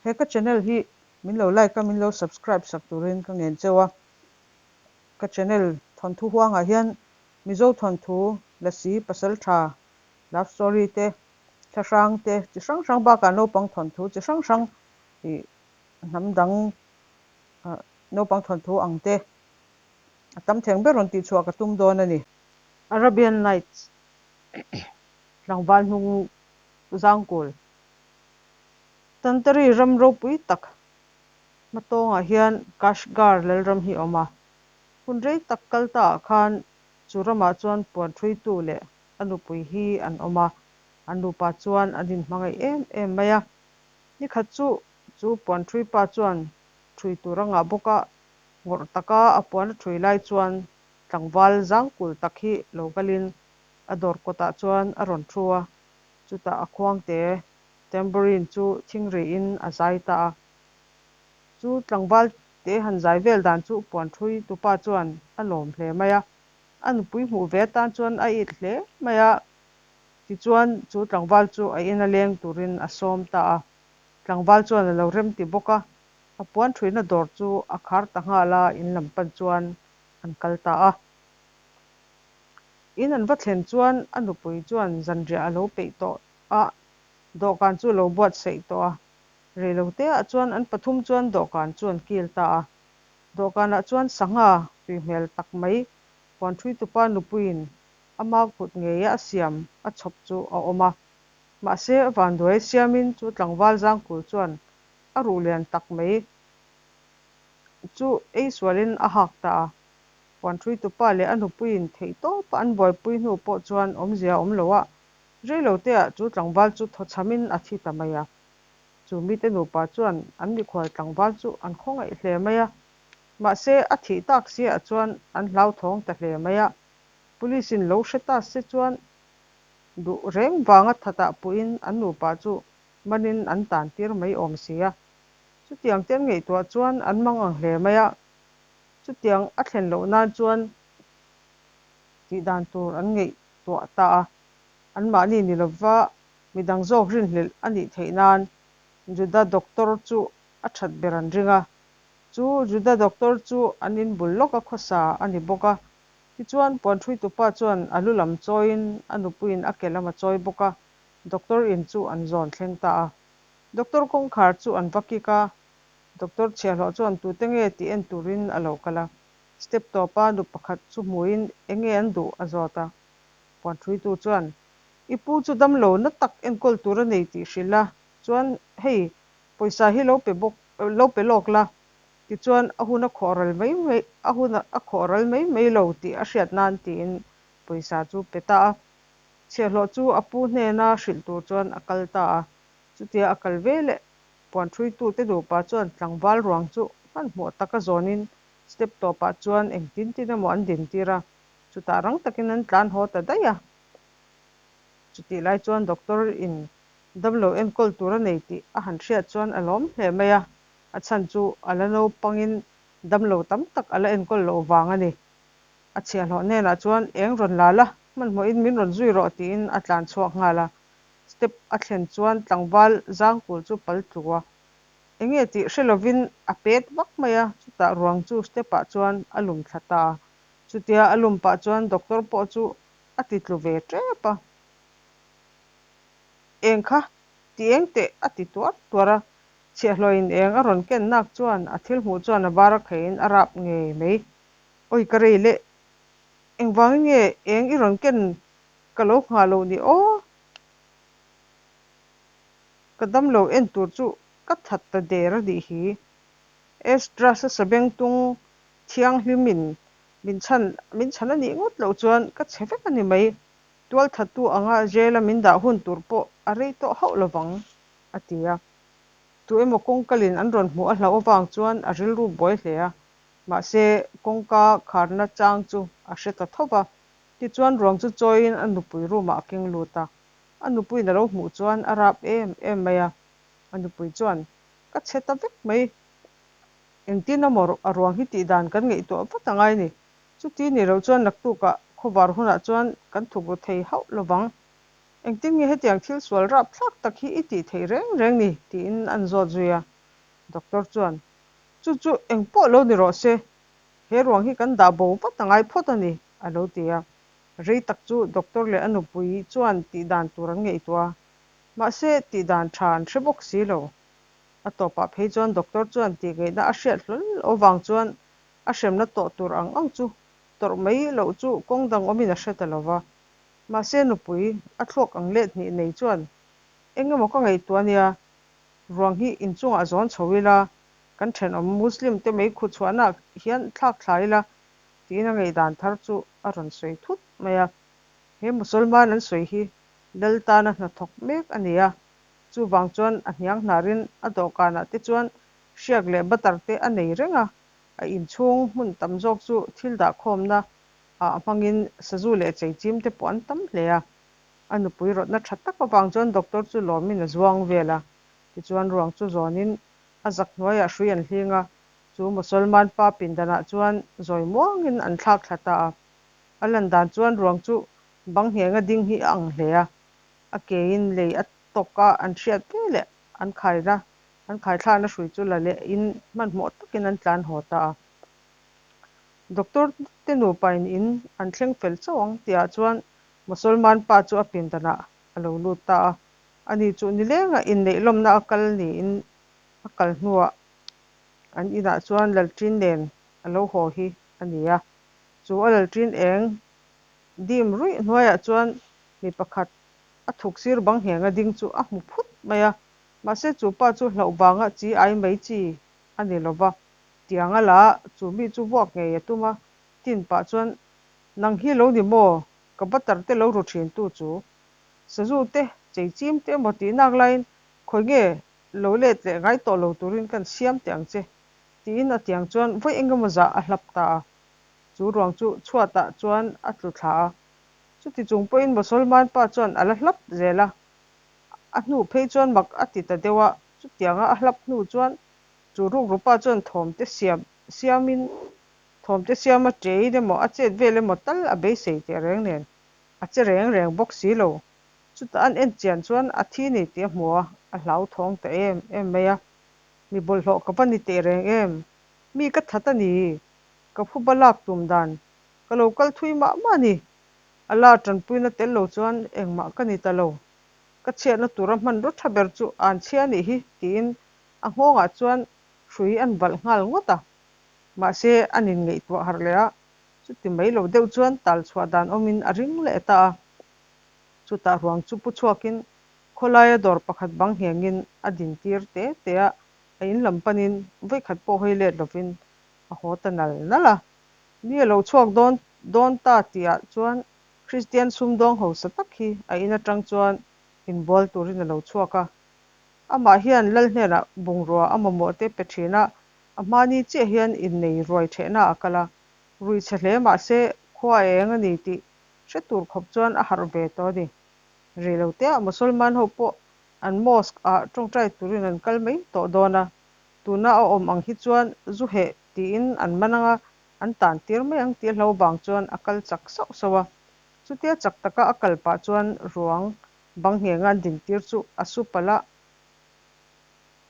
He ka channel hi min lo like a, min lo subscribe sak turin ka ngen cheu a. Ka channel thawnthu huangah hian Mizo thawnthu, Lasi, Pasaltha, love story te, thlahrang te chi hrang hrang bakah naupang thawnthu chi hrang hrang ih hnam dang naupang thawnthu ang te a tam theng ber rawn tihchhuah ka tum dawn a ni. Arabian Nights tlangval hnung zangkul Tantari ram ropui tak hmatawngah hian Kashgar lalram hi a awm a. Hun rei tak kal ta ah khan chu ramah chuan puan thuitu leh a nupui hi an awm a, an nupa chuan an inhmangaih em em mai a. Nikhat chu chu puan thui pa chuan thui tur a ngah bawk a, ngawrh taka a puan a thui lai chuan tlangval zangkul tak hi lo kalin a dawr kawtah chuan a rawn thu a, chutah a khuangte tambourine chu thingriin a zai ta a. Chu tlangval te han zai vel dan chu puan thui tupa chuan a lawm hle mai a, a nupui hmuh ve atan chuan a it hle mai a, tichuan chu tlangval chu a ina leng turin a sawm ta a, tlangval chuan a lo rem ti bawk a, a puan thuina dawr chu a khar ta nghal a, in lam pan chuan an kal ta a. In an va thlen chuan a nupui chuan zanriah a lo peih tawh a, dawhkan chu a lo buatsaih tawh a, Reiloteah chuan an pathum chuan dawhkan chu an kil ta a. Dawhkanah chuan sangha tui hmel tak mai puanthuitupa nupuiin ama kut ngeia a siam a chhawp chu a awm a. Mahse, a vanduai siamin chu tlangval zangkul chuan a ruh lian tak mai chu ei sualin a hak ta a. Puanthuitupa leh a nupuiin theihtawpa an buaipui hnu pawh chuan awmzia a awm lo a, reiloteah chu tlangval chu thawchhamin a thi ta mai a. Chu mite nupa chuan an mikhual tlangval chu an khawngaih hle mai a, mahse a thih tak siah chuan an hlauthawng ta hle mai a, Police in lo hre ta se chuan duh reng vanga thatah puhin an nupa chu manin an tan tir mai awm si a. Chutiang te an ngaihtuah chuan an mang ang hle mai a, chutiang a thlen loh nan chuan tih dan tur an ngaihtuah ta a, anmahni ni lova Midang zawk rinhlelh a nih theih nan Juda doctor chu a that ber an ring a. Chu Juda doctor chu an in bul lawka khawsa a ni bawk a. Tichuan puanhruitupa chuan a lu lam chawiin a nupuiin a ke lam a chawi bawk a, doctor in chu an zawn thleng ta a. Doctor kawngkhar chu an va kik a, doctor chhiahhlawh chuan tute nge tih en turin a lo kal a. Step tawpa nu pakhat chu hmuin enge an duh a zawt a. Puanhruitu chuan I pu chu damlo na tak enkawl tur a nei tih hrilh a, chuan hei pawisa hi lo pe bawk lo pe lawk la, tichuan a hun a khawh ral mai mai a hun a khawh ral mai mai lo tih a hriat nan tiin pawisa chu pe ta a. Chhiahhlawh chu a pu hnena hrilh tur chuan a kal ta a, chutia a kal ve leh puanhruitute nupa chuan tlangval ruang chu hmanhmawh taka zawnin step tawpah chuan engtin tin emaw an dintir a, chutah rang takin an tlan haw ta daih a. Chutih lai chuan doctor in damlo enkawl tur a nei tih a han hriat chuan a lawm hle mai a, a chhan chu a la naupangin damlo tam tak a la enkawl loh vang a ni. A chhiahhlawh hnenah chuan eng rawn la la, hmanhmawhin min rawn zui rawh tiin a tlan chhuak nghal a. Step a thlen chuan tlangval zangkul chu pal tlu a, enge tih hre lovin a pet vak mai a, chutah ruang chu step ah chuan a lum thla ta a. Chutia a lum pah chuan doctor pawh chu a ti tlu ve tep a. Eng kha ti eng teh a ti tuar tuar a, chhiahhlawhin eng a rawn ken nak chuan a thil hmuh chuan a bar a kheiin a rap ngei mai. Awi ka rei leh, engvangin nge eng i rawn ken ka lo nghah loh ni aw? Ka damlo en tur chu ka that ta der a nih hi. Esdras-a sabengtung thianghlimin Min chhan min chhan a nih ngawt loh chuan ka chhe vek a ni mai. Tualthattu anga jail-a min dah hun tur pawh a rei tawh hauh lovang, a ti a. Tu emaw kawngkalin an rawn hmuh a hlauh avang chuan a rilru buai hle a. Mahse, kawngka kharna chang chu a hre ta tho va. Tichuan ruang chu chawiin a nupui room-ah a keng lut a. A nupuiin a lo hmuh chuan a rap em em mai a. A nupui chuan, Ka chhe ta vek mai. Engtin emaw a ruang hi tih dan kan ngaihtuah vat a ngai ni. Chuti ni loh chuan naktukah khawvar hunah chuan kan thuk ru thei hauh lovang. Engtin nge hetiang thil sual rap thlak tak hi i tih theih reng reng ni? tiin an zawt zui a. Doctor chuan, Chu chu eng pawh lo ni rawh se, he ruang hi kan dah bo vat a ngai phawt a ni, a lo ti a. Rei tak chu doctor leh a nupui chuan tih dan tur an ngaihtuah a, mahse tih dan tha an hre bawk si lo. A tawpah phei chuan doctor chuan tih ngaihna a hriat hlawl loh avang chuan a hremna tawh tur ang ang chu tawrh mai loh chu kawng dang awmin a hre ta lo va. Mahse nupui a thluak ang let hnih nei chuan eng emaw ka ngaihtuah ania, ruang hi inchungah zawn chho ila, kan thenawm Muslim te mei khu chhuahnaah hian thlak thla ila tiin a ngaihdan thar chu a rawn sawi thut mai a. He Musalman an sawi hi Lal tana hnathawk mek a ni a, chuvang chuan a hniang hnarin a dawhkanah te chuan hriak leh butter te a nei reng a, a inchhung hmun tam zawk chu thil dahkhawmna ah hmangin sazu leh cheichim te pawh an tam hle a. A nupui rawtna tha tak avang chuan doctor chu lawmin a zuang vel a, tichuan ruang chu zawnin a zak hnuaiah hrui an hling a, chu Mosolman pa pindanah chuan zawi muangin an thlak thla ta a. A lan dan chuan ruang chu bang nghenga ding hi a ang hle a, a kein lei a tawk a an hriat ve leh an khaina an khaithlakna hrui chu la lehin hmanhmawh takin an tlan haw ta a. Doctor te nupain in an thleng fel chauh ang tihah chuan Mosolman pa chu a pindanah a lo lut ta a, ani chu nilenga inneih lawmna a kal niin a kal hnuah an inah chuan Lalṭin nen a lo haw hi a ni a. Chu a Lalṭin eng dim ruih hnuaiah chuan mi pakhat a thuk sir bang nghenga ding chu a hmu phut mai a, mahse chu pa chu hlauh vanga chi ai mai chi a ni lo va, tiang a la a, chu mi chu vuak ngei a tum a, tin pah chuan Nang hi lo ni maw? Ka butter te lo ru thin tu chu. Sazu te, chei chim te emaw tih nak laiin khawi nge lo let leh ngai tawh lo turin kan siam teh ang che, tiin a tiang chuan vawi engemaw zah a hlap ta a. Chu ruang chu chhuatah chuan a tlu thla a. Chuti chung pawhin Mosolman pa chuan a la hlap zel a. A hnu phei chuan mak a ti ta deuh a, chutianga a hlap hnu chuan chu rukru pa chuan thawmte siam siamin Thawmte siama ṭein emaw a chet vel emaw tal a beisei teh reng nen a che reng reng bawk si lo. Chutah an en chian chuan a thi ni tih a hmu a, a hlauthawng ta em em mai a. Mi bawlhhlawh ka va ni teh reng em? Mi ka that a ni. Ka phuba lak tum dan ka lo kal thui mah mah a ni. A la tanpuina tel lo chuan engmah ka ni ta lo. Ka chhiatna tura hmanraw tha ber chu an chhia a nih hi tiin a nghawngah chuan hrui an valh nghal ngawt a. Mahse, an inngaihtuah harh leh a, chuti mai lo deuh chuan tal chhuah dan awmin a ring leh ta a. Chutah ruang chu pu chhuakin khawlaia dawr pakhat bang nghengin a din tir te te a, a in lam panin vawikhat pawh hawi let lovin a haw ta nal nal a. Ni a lo chhuak dawn dawn ta tihah chuan Kristian sumdawng hausa tak hi a in atang chuan inbual turin a lo chhuak a. Amah hian Lal hnenah bungrua a mamawh te pe thin a, A hmani chiah hian innei ruai ṭhehna a kal a, rui chhe hle mah se khua a eng a ni tih hre tur khawp chuan a harh ve tawh a ni. Rei lo teah Mosolman ho pawh an mosque ah ṭawngṭai turin an kal mai tawh dawn a, tuna a awm ang hi chuan zu heh tiin an man ang a, an tan tir mai ang tih a hlo vang chuan a kal chak sauh sauh a. Chutia chak taka a kal pah chuan ruang bang nghenga an dintir chu a su palh a,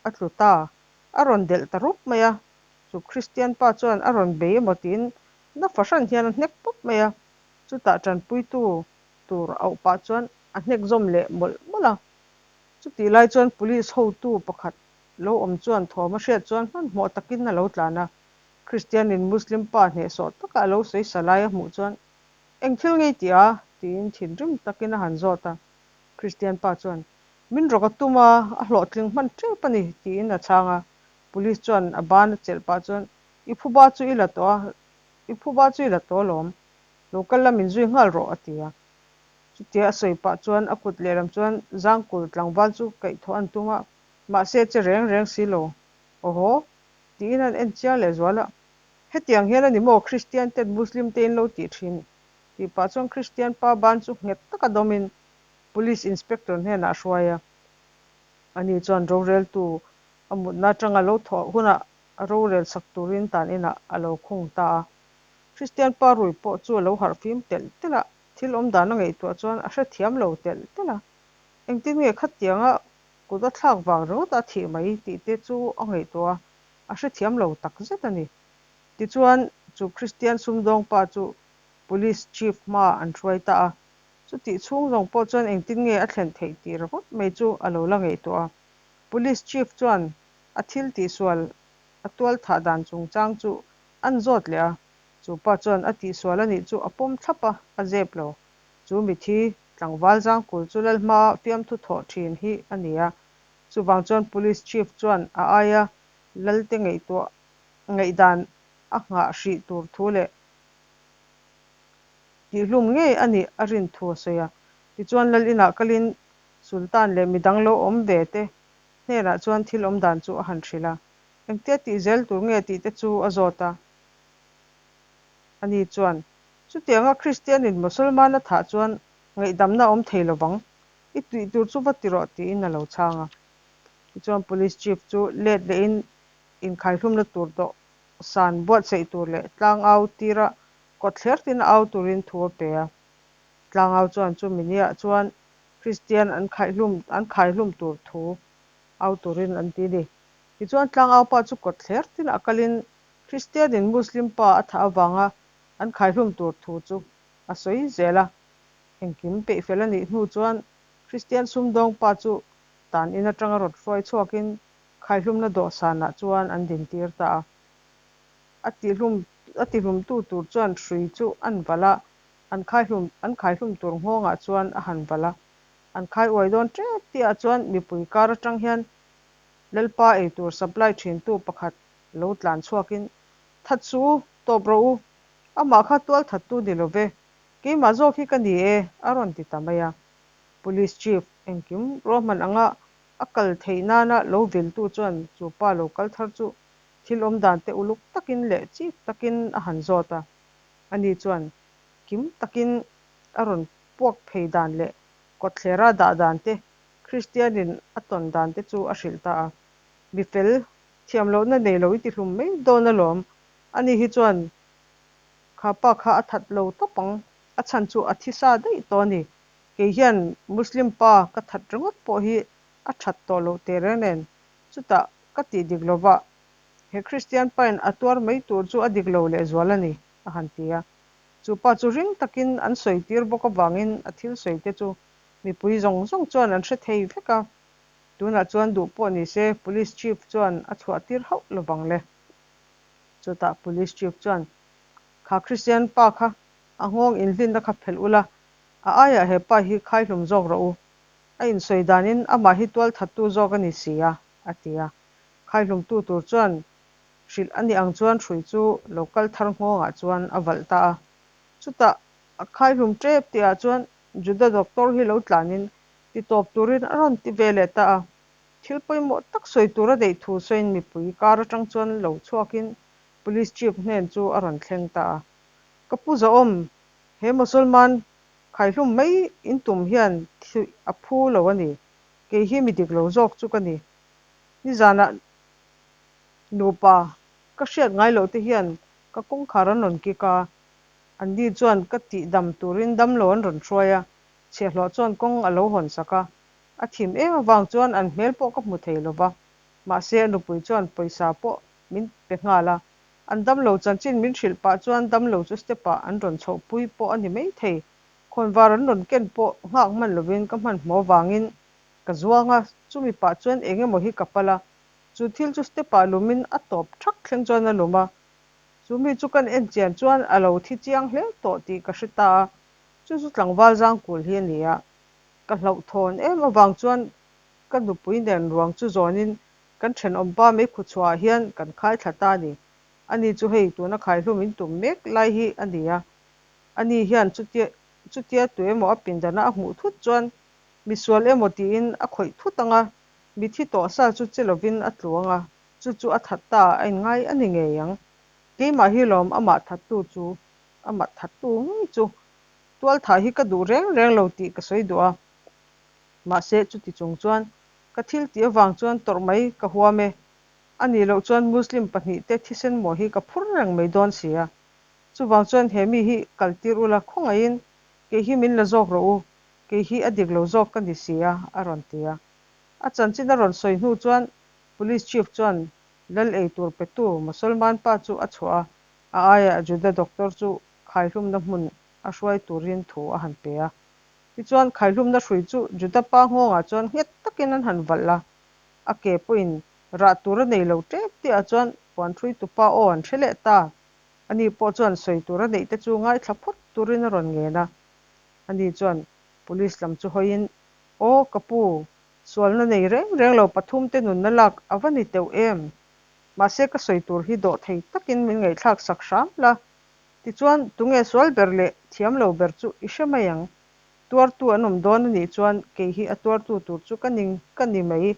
a tlu ta. A rawn delh ta rup mai a, chu Kristian pa chuan a rawn bei emaw tiin na fahran hian a hnek pawp mai a, chutah tanpuitu tur auh pah chuan a hnek zawm leh mawlh mawlh a. Chutih lai chuan police hotu pakhat lo awm chuan thawm a hriat chuan hmanhmawh takin a lo tlan a, Kristianin Muslim pa hnehsawh taka a lo sawi sa lai a hmuh chuan Eng thil ngei tih a? tiin thinrim takin a han zawt a, Kristian pa chuan Min rawk a tum a, a hlawhtling hman tep a ni, tiin a chhang a. Police chuan a ban a chelh pah chuan, I phuba chu i la tawh a, i phuba chu i la tawh alawm. Lo kal la min zui nghal rawh, a ti a. Chutia a sawi pah chuan a kut lehlam chuan Zangkul tlangval chu kaihthawh an tum a, mahse che reng reng si lo. Awhaw! tiin an en chiang leh zual a. Hetiang hian a ni maw Kristian ten Muslim te in lo tih thin? tih pah chuan Kristian pa ban chu nghet taka dawmin Police Inspector hnenah a hruai a, ani chuan roreltu a mutna atanga lo thawh hunah a rorel sak turin tan inah a lo khung ta a. Kristian pa rui pawh chu a lo harh fim telh telh a, thil awm dan a ngaihtuah chuan a hrethiam lo telh telh a. Engtin nge khatianga Kut a thlak vang ringawt a thih mai tih te chu a ngaihtuah a, a hrethiam lo tak zet a ni. Tichuan, chu Kristian sumdawng pa chu Police Chief hmaah an hruai ta a. Chutih chhung zawng pawh chuan engtin nge a thlen theih tih ringawt mai chu a lo la ngaihtuah a. Police Chief chuan a thil tihsual a tual thah dan chungchang chu an zawt leh a. Chu pa chuan a tihsual a nih chu a pawm thlap a, a zep lo. Chu mithi tlangval zangkul chu Lalhma fiamthu thawh thin hi a ni a. Chuvang chuan Police Chief chuan a aia Lalte ngaihtuah ngaihdan a nghah hrih tur thu leh tihlum ngei a nih a rin thu a sawi a. Tichuan Lal inah kalin Sultan leh midang lo awm ve te hnenah chuan thil awm dan chu a han hrilh a. Engtia tih zel tur nge tih te chu a zawt a. Ani chuan, Chutianga Kristianin Mosolman a thah chuan ngaihdamna a awm thei lovang, i tih tur chu va ti rawh tiin a lo chhang a. Tichuan Police Chief chu let lehin inkhaihlumna tur dawh san buatsaih tur leh tlangau tira kawtthler tina au turin thu a pe a. Tlangau chuan chumi niah chuan Kristian an khaihlum an khaihlum tur thu au turin an ti ni. Tichuan tlangau pa chu kawtthler tinah kalin Kristianin Muslim pa a thah avanga an khaihlum tur thu chu a sawi zel a. Engkim peihfel a nih hnu chuan Kristian sumdawng pa chu tan in atanga rawn hruai chhuakin khaihlumna dawhsanah chuan an dintir ta a. A tihlum a tihlumtu tur chuan hrui chu an valh a, an khaihlum an khaihlum tur nghawngah chuan a han valh a. An khai uai dawn tep tihah chuan mipui kar atang hian Lalpa eitur supply thintu pakhat lo tlan chhuakin, That suh u, tawp rawh u, amah kha tual thattu ni lo ve, keimah zawk hi ka ni e, a rawn ti ta mai a. Police Chief engkim ruahman anga a kal theih nana lo viltu chuan chu pa lo kal thar chu thil awm dan te uluk takin leh chik takin a han zawt a. Ani chuan kim takin a rawn puak phei dan leh kawtthlera dah dan te Kristianin a tawn dan te chu a hrilh ta a. Mi fel, thiam lohna nei lo i ti hlum mai dawn alawm. Ani hi chuan kha pa kha a that lo tawp ang, a chhan chu a thi sa daih tawh a ni. Kei hian Muslim pa ka that ringawt pawh hi a that tawh loh teh reng nen, chutah ka tih dik lova he Kristian pain a tuar mai tur chu a dik lo lehzual a ni, a han ti a. Chu pa chu ring takin an sawi tir bawk avangin a thil sawi te chu mipui zawng zawng chuan an hre thei vek a. Tunah chuan duh pawh ni se Police Chief chuan a chhuah tir hauh lovang le. Chutah Police Chief chuan, Kha Kristian pa kha a nghawng inhlinna kha phelh ula, a aiah he pa hi khaihlum zawk rawh u. A insawi danin amah hi tualthattu zawk a ni si a, a ti a. Khaihlumtu tur chuan hrilh a nih ang chuan hrui chu lo kal thar nghawngah chuan a valh ta a. Chutah a khaihlum tep tihah chuan Juda doctor hi lo tlanin ti tawp turin a rawn ti ve leh ta a. Thil pawimawh tak sawi tur a neih thu sawiin mipui kar atang chuan lo chhuakin Police Chief hnen chu a rawn thleng ta a. Ka pu Zahawm, he Mosolman khaihlum mai in tum hian thih a phu lo a ni. Kei hi mi dik lo zawk chu ka ni. Nizanah nupa ka hriat ngai loh te hian ka kawngkhar an rawn kik a, anni chuan ka tih dam turin damlo an rawn hruai a, chhiahhlawh chuan kawng a lo hawn sak a. A thim em avang chuan an hmel pawh ka hmu thei lo va, mahse a nupui chuan pawisa pawh min pe nghal a. An damlo chanchin min hrilh pah chuan damlo chu step ah an rawn chhohpui pawh a ni mai thei. Khawnvar an rawn ken pawh nghak hman lovin ka hmanhmawh avangin ka zuang a, chumi pah chuan eng emaw hi ka pal a, chu thil chu step ah lumin a tawp thak thleng chuan a lum a, chu mi chu kan en chian chuan a lo thi chiang hle tawh tih ka hre ta a, chu chu tlangval zangkul hi a ni a, ka hlauhthawn em avang chuan ka nupui nen ruang chu zawnin kan thenawmpa meikhu chhuahah hian kan khai thla ta a ni. Ani chu hei tuna khaihlum in tum mek lai hi a ni a, ani hian chutia chutia tu emaw a pindana a hmuh thut chuan misual emaw tiin a khawih thut ang a, mithi tawh sa chu che lovin a tlu ang a, chu chu a that ta a inngai a ni ngei ang. Keimah hi lawm amah thattu chu amah thattu ngei chu tualthah hi ka duh reng reng lo tih ka sawi duh a, mahse chuti chung chuan ka thil tih avang chuan tawrh mai ka huam e, a nih loh chuan Muslim pahnihte thisen maw hi ka phur reng mai dawn si a, chuvang chuan he mi hi kal tir ula khawngaihin kei hi min la zawk rawh u, kei hi a dik lo zawk ka ni si a, a rawn ti a. A chanchin a rawn sawi hnu chuan Police Chief chuan lal ei tur petu Mosolman pa chu a chhuah a, a aiah Juda doctor chu khaihlumna hmun a hruai turin thu a han pe a. Tichuan khaihlumna hrui chu Juda pa nghawngah chuan nghet takin an han valh a, a ke pawhin rah tur a nei lo tep tihah chuan puanṭhuitupa aw an hre leh ta. Ani pawh chuan sawi tur a neih te chu ngaithla phawt turin a rawn ngen a. Ani chuan Police lam chu hawiin, Aw ka pu, sualna nei reng reng lo pathumte nunna lak a va ni teuh em? Mahse ka sawi tur hi dawhthei takin min ngaihthlak sak hram la. Tichuan, tunge sual ber leh thiam lo ber chu i hre mai ang. Tuartu an awm dawn a nih chuan kei hi a tuartu tur chu ka ni ka ni mai.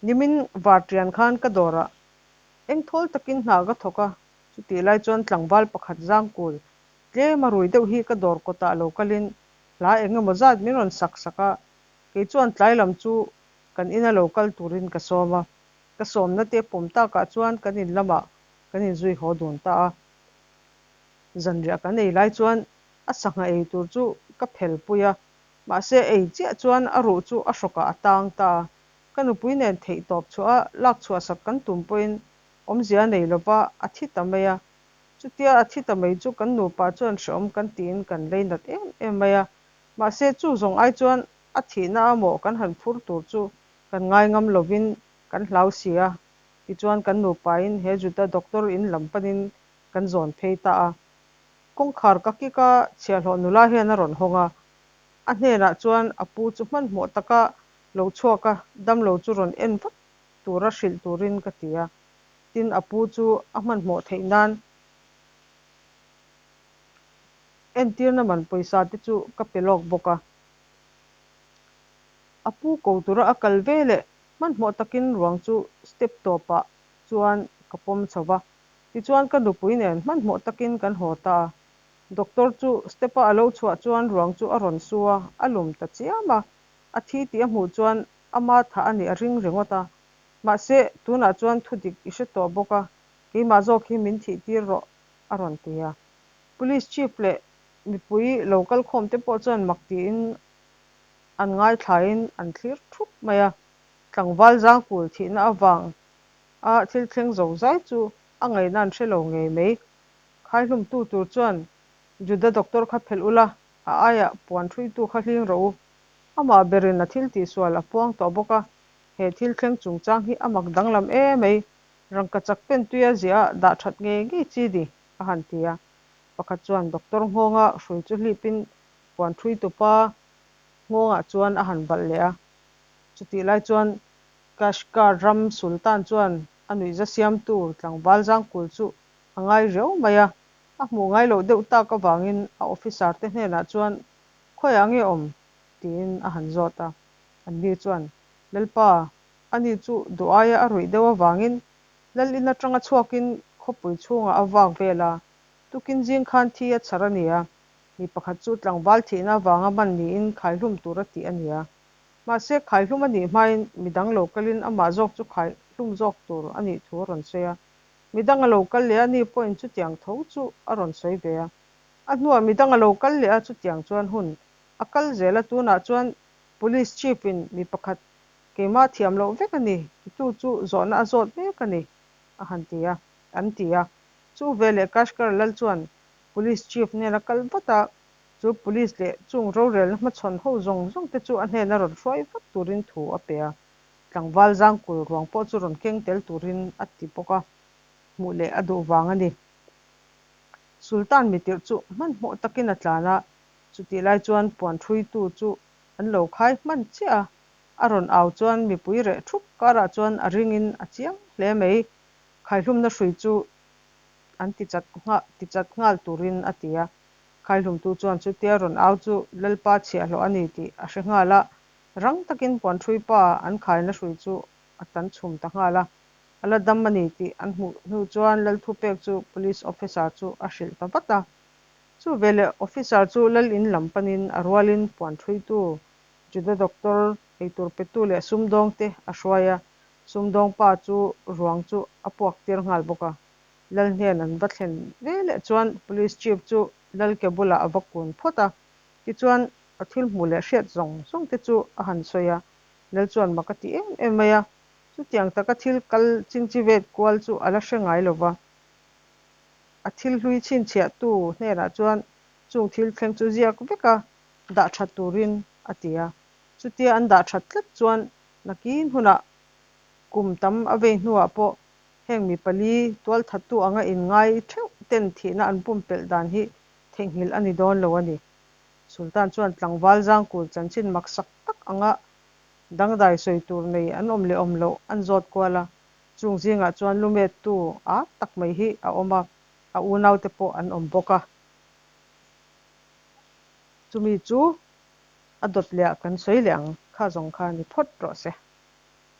Nimin varṭian khan ka dawrah engthawl takin hna ka thawk a, chutih lai chuan tlangval pakhat zangkul tlem a rui deuh hi ka dawr kawtah lo kalin hla eng emaw zat min rawn sak sak a, kei chuan tlai lam chu kan ina lo kal turin ka sawm a, ka sawmna te pawm takah chuan kan in lamah kan inzui haw dun ta a. Zanriah kan ei lai chuan a sangha ei tur chu ka phel pui a, mahse ei chiah chuan a ruh chu a hrawkah a tang ta a. Ka nupui nen theih tawp chhuah a lak chhuah sak kan tum pawhin awmzia a nei lova a thi ta mai a. Chutia a thi ta mai chu kan nupa chuan hrehawm kan tiin kan lei nat em em mai a. Mahse chu zawng ai chuan a thihna a mawh kan han phur tur chu kan ngai ngam lovin kan hlau si a. Tichuan kan nupain he Juda doctor in lam panin kan zawn phei ta a. Kawngkhar ka kik a, chhiahhlawh nula hian a rawn hawng a. A hnenah chuan a pu chu hmanhmawh taka lo chhuak a, damlo chu rawn en vat tura hrilh turin ka ti a. Tin, a pu chu a hmanhmawh theih nan entirna man pawisa te chu ka pe lawk bawk a. A pu ko tura a kal ve leh hmanhmawh takin ruang chu step tawpah chuan ka pawm chho va. Tichuan ka nupui nen hmanhmawh takin kan haw ta a. Doctor chu step-a a lo chhuah chuan ruang chu a rawn su a, a lum ta chiam a. A thi tih a hmuh chuan ama thah a nih a ring ringawt a. Mahse, tunah chuan thu dik i hre tawh bawk a, keimah zawk hi min thih tir rawh, a rawn ti a. Police Chief leh mipui lo kal khawm te pawh chuan mak tiin an ngaithlain an thlir thup mai a. Tlangval zangkul thihna avang a thil thleng zo zai chu a ngaihna an hre lo ngei mai. Khaihlumtu tur chuan Juda doctor kha phelh ula, a aiah puan ṭhuitu kha hling rawh u. Amah berin a thil tihsual a puang tawh bawk a, he thil thleng chungchang hi a mak danglam e mai. Rangkachak pen tuia ziah a dah ṭhat ngei ngei chi ni, a han ti a. Pakhat chuan doctor nghawnga hrui chu hlipin puan ṭhuitupa nghawngah chuan a han valh leh a. Chutih lai chuan Kashgar ram Sultan chuan a nuihza siamtu tlangval zangkul chu a ngai riau mai a, a hmuh ngai loh deuh tak avangin a officer te hnenah chuan Khawiah nge awm? tiin a han zawt a. Anni chuan, Lalpa, ani chu duh aia a ruih deuh avangin Lal in atanga chhuakin khawpui chhungah a vak vel a, tukin zing khan thi a chhar a ni a, mi pakhat chu tlangval thihna avanga man niin khaihlum tur a tih a ni a. Mahse, khaihlum a nih hmain midang lo kalin amah zawk chu khaihlum zawk tur a nih thu a rawn sawi a. Midang a lo kal leh a, ni pawhin chutiang tho chu a rawn sawi ve a. A hnuah midang a lo kal leh a, chutiang chuan hun a kal zel a, tunah chuan Police Chief in mi pakhat keimah thiam loh vek a ni titu chu zawhna a zawt mek a ni, a han ti a, an ti a. Chu veleh Kashgar lal chuan Police Chief hnena kal vat a, Chu police leh chung rorelna hmachhawn ho zawng zawng te chu a hnena rawn hruai vat turin thu a pe a, tlangval zangkul ruang pawh chu rawn keng tel turin a ti bawk a, hmuh leh a duh vang a ni. Sultan mitirh chu hmanhmawh takin a tlan a, chutih lai chuan puan ṭhuitu chu an lo khai hman chiah a, a rawn au chuan mipui reh ṭhup karah chuan a ringin a chiang hle mai. Khaihlumna hrui chu an ti chat ti chat nghal turin a ti a. Khaihlumtu chuan chutia rawn au chu Lalpa chhiahhlawh a ni tih a hre nghal a, rang takin puanṭhui pa an khaina hrui chu a tan chhum ta nghal a. A la dam a ni tih an hmuh hnu chuan Lalthupek chu Police Officer chu a hrilh ta vat a. Chu veleh Officer chu Lal in lam panin a rualin puanṭhuitu Juda Doctor eitur petu leh sumdawngte a hruai a, sumdawngpa chu ruang chu a puak tir nghal bawk a. Lal hnen an va thlen ve leh chuan Police Chief chu Lal ke bulah a va kun phawt a, tichuan a thil hmuh leh hriat zawng zawng te chu a han sawi a. Lal chuan mak a ti em em mai a, chutiang taka thil kal chingchivet kual chu a la hre ngai lo va. A thil hlui chhinchhiahtu hnenah chuan chung thil thleng chu ziak veka dah that turin a ti a. Chutia an dah that tlat chuan nakin hunah kum tam a vei hnuah pawh heng mi pali tualthattu anga inngai theuh ten thihna an pumpelh dan hi theihnghilh a ni dawn lo a ni. Sultan chuan tlangval zangkul chanchin maksak tak anga dangdai sawi tur nei an awm leh awm loh an zawt kual a, chung zingah chuan lumettu â tak mai hi a awm a, a unaute pawh an awm bawk a. Chumi chu a dawt lehah kan sawi leh ang, kha zawng kha ni phawt rawh se.